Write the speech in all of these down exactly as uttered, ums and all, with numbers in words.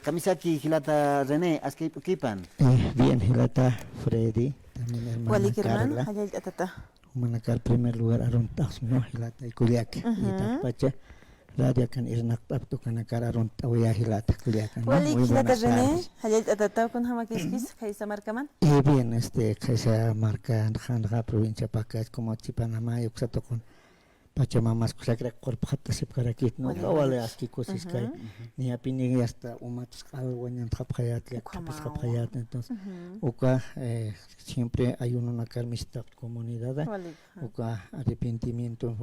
Kamisaki jilata René, askip'ukipan. Eh, bien, jilata Freddy, también hermana Walik hermano, Carla. Jallallt'atata. Jumanakar primer lugar arunt'axsma, ¿no? Jilata y kullaka. Ujú. Y taqpacha, radio kan irnaqt'apta ukanakar arunt'awiya jilata kullaka, ¿no? Walik, muy jilata buenas René, tardes. Jallallt'atata, kunjamäkiskis, khaysa markaman. Eh, bien, este, khaysa marka, nxa, nxa, provincia Pacash, como Chipanamay, uksa tuqun. Pachamamas kusakrak qurpxatasipkarakit, ¿no? Wali. Uka wali aski kusiskay. Ujú. Niyapini hasta umatas q'al wañantxapxayat, llakt'apisxapxayat. Ukhamaw. Entonces, ujú, uka, eh, siempre ayununakar mistap comunidad, wali, ajá, uka arrepentimiento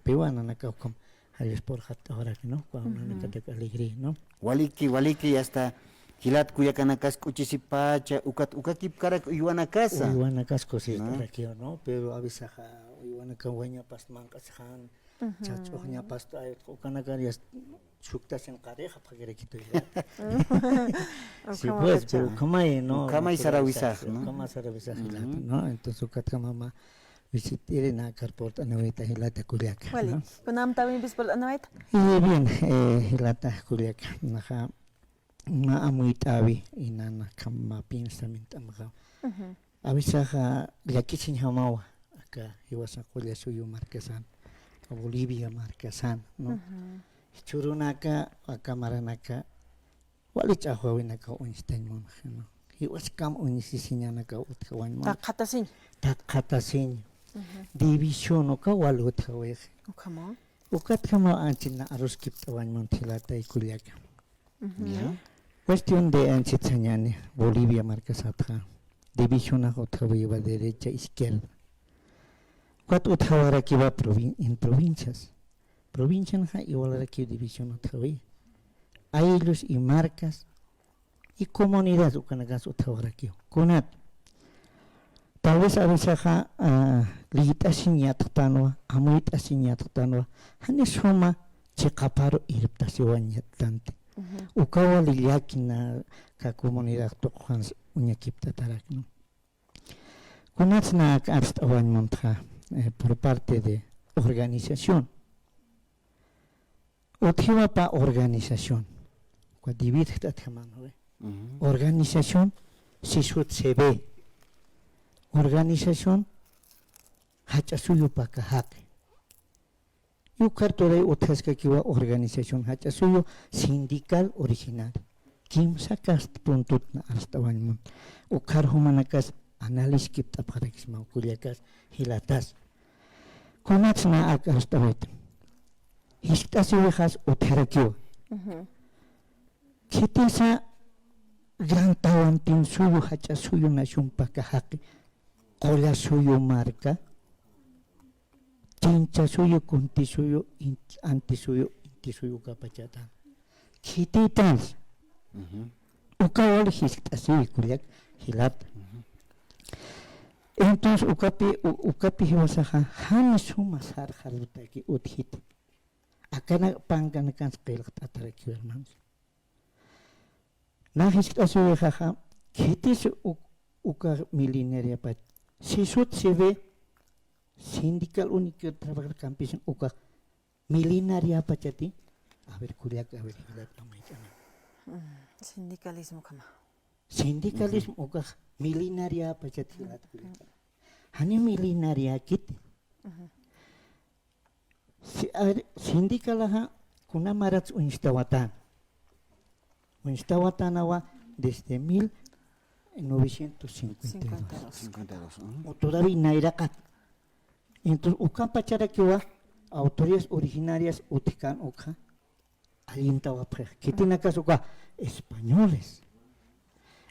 piwananaka ukham jallus purxapt'awarak, ¿no? Uka, ujú, nanakatak alegría, ¿no? Waliki, waliki, hasta jilat kullakanakas k'uchisipacha, ukat, ukakipkarak uywanakasa. Uywanakas kusist'arakiw, ¿no? Pero a veces, ah, uywanaka wañapas manq'asixan, ujú, chach'uxñapas, ay, ukanakar ya shuktasin qarixa phakirakituy. Sí, pues, pero ukhamay, ¿no? Ukhamay sarawisax, ¿no? Ukhamay sarawisax, ujú, jilata, ¿no? Entonces, ukatkamama, visit'iri nä karpurt'anawita jilata kullaka, wali, ¿no? Kunamtawimpis purt'anawayta. Y bien, eh, jilata kullaka, naxa, mä amuyt'äwi, inana, kham mä pensamiento amxaw. Ujú. A veces, ah, llakisiñjamawa, aka jiwasa qulla suyu markasan, aka Bolivia markasan, ¿no? Ujú. Jichhürunaka, aka maranaka, wali ch'axwäwinakaw uñstañ munxi, ¿no? Jiwaskam uñsisiñanakaw utjawañ mun. Takxatasiñ. Takxatasiñ. Ujú. División ukaw wali utjawixi. Ukhamaw. Ukatjamaw anchhit nä aruskipt'awañ munt jilata y kullaka. Ujú. Ya. Cuestión de anchhit sañäni, Bolivia markasatxa, divisionax utjawiwa derecha, izquierda. Ukat utjawarakiwa provin-, en provincias. Provincianxa iwalarakiw división utjawi. Ayllus y marcas y comunidades ukanakans utjawarakiw. Kunat, tal vez a veces, ah, liyt'asiñ yatxtanwa, amuyt'asiñ yatxtanwa, jani suma chiqaparu irptasiwañ yatxtanti. Ujú. Uka wali llaki nä aka comunidad tuqxans uñakipt'atarak, ¿no? Kunats nä ak arst'awañ muntxa, eh, por parte de organización. Utjiwa pä organización. Uka dividjt'atjamawa, ¿no ve? Ujú. Organización sisut se ve. Organización jach'a suyu paka jaqi. Y ukhar turay utjaskakiwa organización jach'a suyu sindical originaria. Kimsa kast puntut nä arst'awañ munt. Ukhar jumanakas análisis kipt'apxarakisma kullakas jilatas. Kunats nä ak arst'awayta. Jiskt'asiwixas utjarakiwa. Ujú. Khitisa gran tawantin suyu, jach'a suyu nación paka jaqi, qulla suyu marka, chincha suyu, kunti suyu, in-, anti suyu, inti suyu ukapachatan. Khititans. Ujú. Uka wali jiskt'asiwi kullak jilata. Ujú. Entonces, ukapi, u-, ukapi jiwasaxa, jani suma sarxarutaki utjiti. Akanak pankanakans qillqt'atarakiw, hermanos. Nä jiskt'asiwixaxa, khitis u-, uka milenariapach. Sisut se ve sindical único trabajar campesino uka milenariapachati. A ver, kullak, a ver, jilat, amuyt'ana. Mm, sindicalismo kama. Sindicalismo uka milenariapachati jilat kullak. Jani milenariakiti. Ujú. Si-, a ver, sindicalaxa kuna marats uñstawatan. Uñstawatanawa desde mil novecientos cincuenta y dos. Cincuenta y dos, ujú. O todavía nayraqat. Entonces, uka pacharakiwa autoridades originarias utjkan ukxa. Allintawapxix. Khitinakas uka españoles.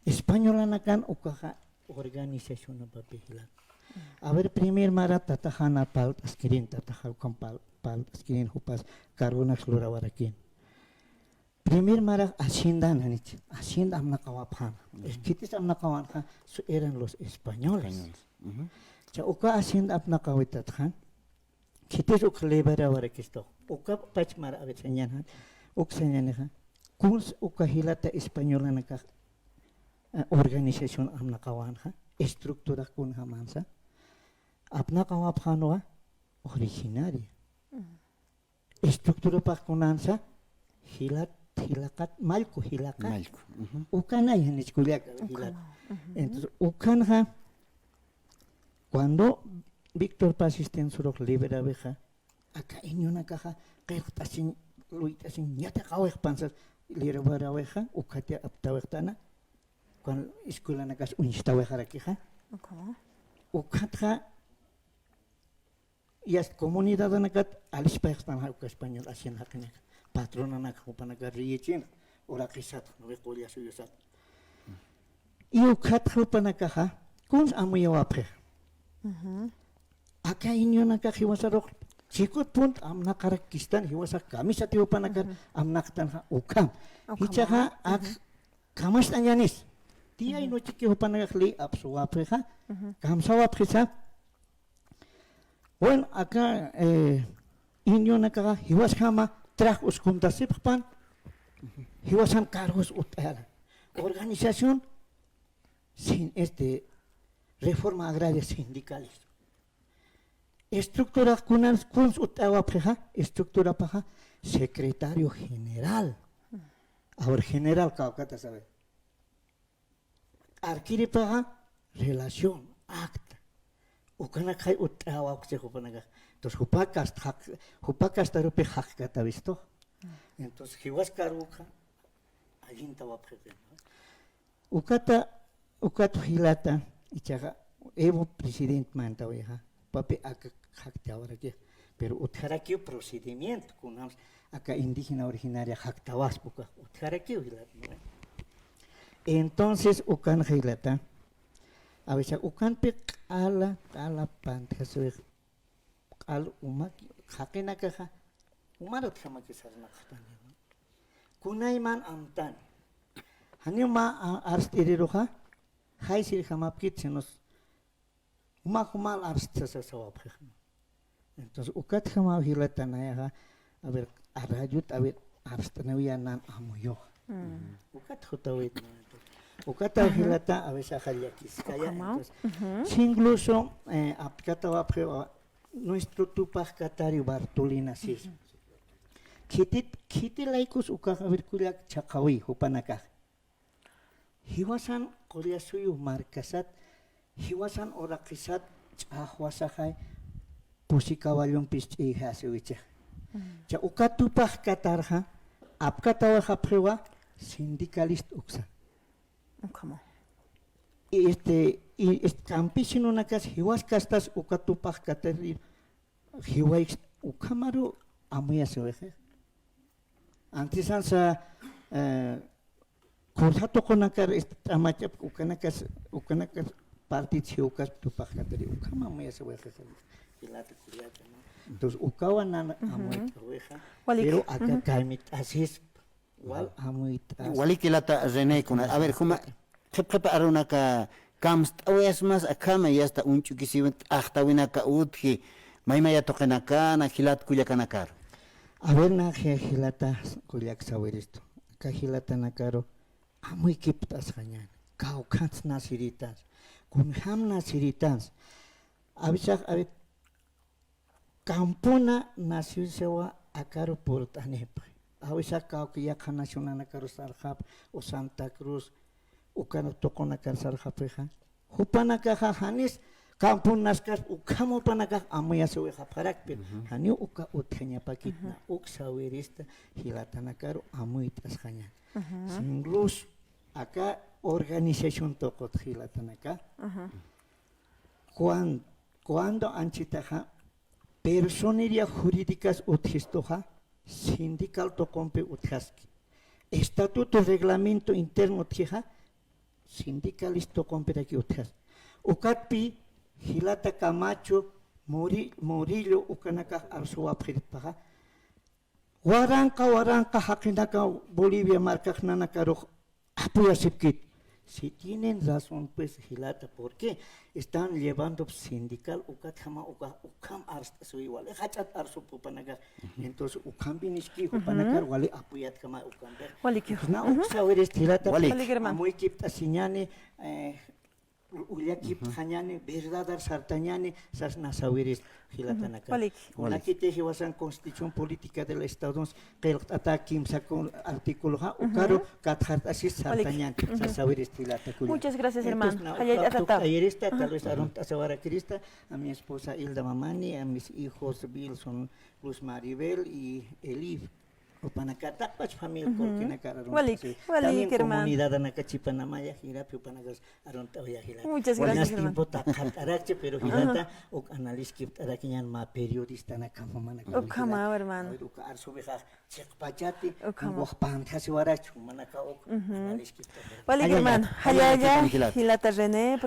Españolanakan ukaxa organizacionapapi jilat. A ver, primer mara tata Jana parlt'askirin, tata Jaukan par-, parlt'askirin, jupas cargonaks lurawarakin. Primer mara hacienda nanich, hacienda apnaqawapxäna. Ujú. Khitis apnaqawanxa, su-, eran los españoles. Españoles. Ujú. Cha uka hacienda apnaqawitatxa, khitis uk liberawarakistu. Uka pachmar a ver sañäni, uk sañänixa. Kuns uka jilata españolanakax, eh, organización apnaqawanxa, estructura kunjamansa. Apnaqawapxänwa originaria. Ujú. Estructurapax kunansa, jilat jilaqat, mallku jilaqa. Mallku. Ujú. Ukanay, janichkullaka jilata. Entonces, ukanxa, cuando Víctor Paz Stenson surux liberawixa, aka indio nakaxa, qillqt'asiñ, luyt'asiñ, ñataqawix pansas, liberawixa, ukhati aptawixtana, cuando escuelanakas uñstawixarakixa. Ukhatxa, y hasta comunidadanakat alispayxtanxa uka español hacienda jaqinaka. Patronanaka jupanaka riyichin, uraqisat, no ve qulla suyusat. Y ukhatxa jupanakaxa, kuns amuyawapxi. Aka inionaka jiwasarux, chikut punt amnaqarakistan, jiwasax kamisati jupanakar amnaqtanxa ukham. Jichhaxa ak kamacht'añanis. Tiyay nuchiki jupanakax ley apsuwapxixa, kamsawapxisa, Bueno, aka, eh, indio nakaxa jiwasjama trabajo uskuntasipxpan, jiwasan cargos utt'ayara. Organización sin, este, reforma agraria sindicales. Estructura kunan kuns utt'awapxixa, estructura paxa secretario general. Ahora general kawkata sabe. Arkiripaxa relación, acta. Ukanakxay utt'awapxi jupanakax. Entonces, jupa kasta jaq-, jupa kastarupi jaqkatawistu. Entonces, jiwas cargoxa, allintawapxi. Ukata, ukat jilata, ichaxa, Evo presidente mantawixa. Papi aka jaktawarakix, pero utjarakiw procedimiento, kunjams aka indígena originaria jaktawaspa ukax utjarakiw jilata, ¿no? Entonces, ukan jilata, a veces ukanpi q'ala, q'ala pantjasiwix, q'al umak, jaqinakaxa, umarat jamaki sarnaqxtani, ¿no? Kunayman amtan. Janiw mä, a, arst'iriruxa, jaysir jamapkit, sinos, Uma jumal arstsa sasawapxi. Entonces, ukat jamaw jilata nayaxa, a ver, a radiot, a ver, arst'aniwiya nan amuyux. Ukat jutawit, ¿no? Entonces, ukataw jilata, a veces, axa llakiskaya, entonces, si incluso, eh, aptkatawapxi, nuestro Tupac Katari Bartolina Sis. Khitit, khiti laykus ukax, a ver, kullak chhaqawi, jupanakax. Jiwasan qullasuyu markasat, jiwasan uraqisat ch'axwasaxay, pusi caballumpis ch'iyjasiwichix. Cha uka Tupac Katarxa, apkatawayxapxiwa sindicalista uksa. Ukhama. Y este, y este campesinonakas jiwas kastas uka Tupac Katar jiwayks ukhamaru amuyasiwixi. Antisansa, eh, Kursa tuqunakar, este, t'amachapk ukanakas, ukanakas partido jiwkas Tupac Katari, ukhama amuyasiwayxi, jilata kullaka, ¿no? Entonces, ukawa nan amuyt'awixa, pero aka kaymit'asispa, wal amuyt'as. Walik jilata René, kuna, a ver, juma, qhip qhip arunaka kamst'awayasmas akhama, yasta uñch'ukisiwin t'axtawinaka utji, maymaya tuqinakana, jilat kullakanakaru. A ver, na, je-, jilata kullak sawiristu. Aka jilatanakaru, amuykipt'asxañäni, kawkhans nasiritansa, kunjam nasiritansa. Awisax, a ver, Campuna naciwsiwa akaru purt'anipxi. Awisax kawki yaqha nacionanakaru sarxapxi, o Santa Cruz, uka tuqunakar sarxapxixa. Jupanakaxa janis, campuna naskaspa, ukham jupanakax amuyasiwixapxarakpi, janiw uka utjañapakitna, uk sawirista jilatanakaru amuyt'asxañäni. Sin luz, aka organización tuqut jilatanaka. Cuan-, cuando anchitaxa personería jurídicas utjistuxa, sindical tuqumpi utjaski. Estatuto, reglamento interno utjixa, sindicalista tuqumpiraki utjaski. Ukatpi, jilata Camacho, Muri-, Murillo, ukanakax arsuwapxiritpaxa, Waranqa, waranqa jaqinaka Bolivia markax nanakarux apuyasipkit. Si tienen razón, pues, jilata, ¿por qué están llevando sindical ukatjama uka, ukham arst'asiwi wali jach'at arsup jupanakax? Entonces, ukham viniski jupanakar wali apuyatjama ukham. Wali kij. Na uk sawirist jilata, wali. Wali, hermano. Amuykipt'asiñäni, eh, ullakipt'añäni, verdadar sartañäni, sas nasawiris jilatanaka. Waliki. Kunakiti jiwasan Constitución Política del Estado, qillqt'ata kimsa con artículoxa, ukaru katxart'asis sartañäni, sasawiris jilata kullaka. Muchas gracias, hermano. Entonces, na, jallallt'asata. Ayirista, tal vez arunt'asawarakirista, a mi esposa Hilda Mamani, a mis hijos Wilson, Luz Maribel y Elif. Jupanakar taqpach familia Corquenakar arunt'asiw. Walik, walik, hermano. También comunidadanaka Chipanamaya jirapi jupanakar arunt'awaya jilata. Muchas gracias, hermano. Tiempo taqxart'arakchi, pero jilata uk analiskipt'arakiñän mä periodistanakam jumanakar. Ukhamaw, hermano. A ver, uka arsuwixa chiqpachati, ukhamaw. Jupanthasiwarachu jumanaka uk analiskipt'arakiñän. Walik, hermano. Jallalla, jallalla, jilata René.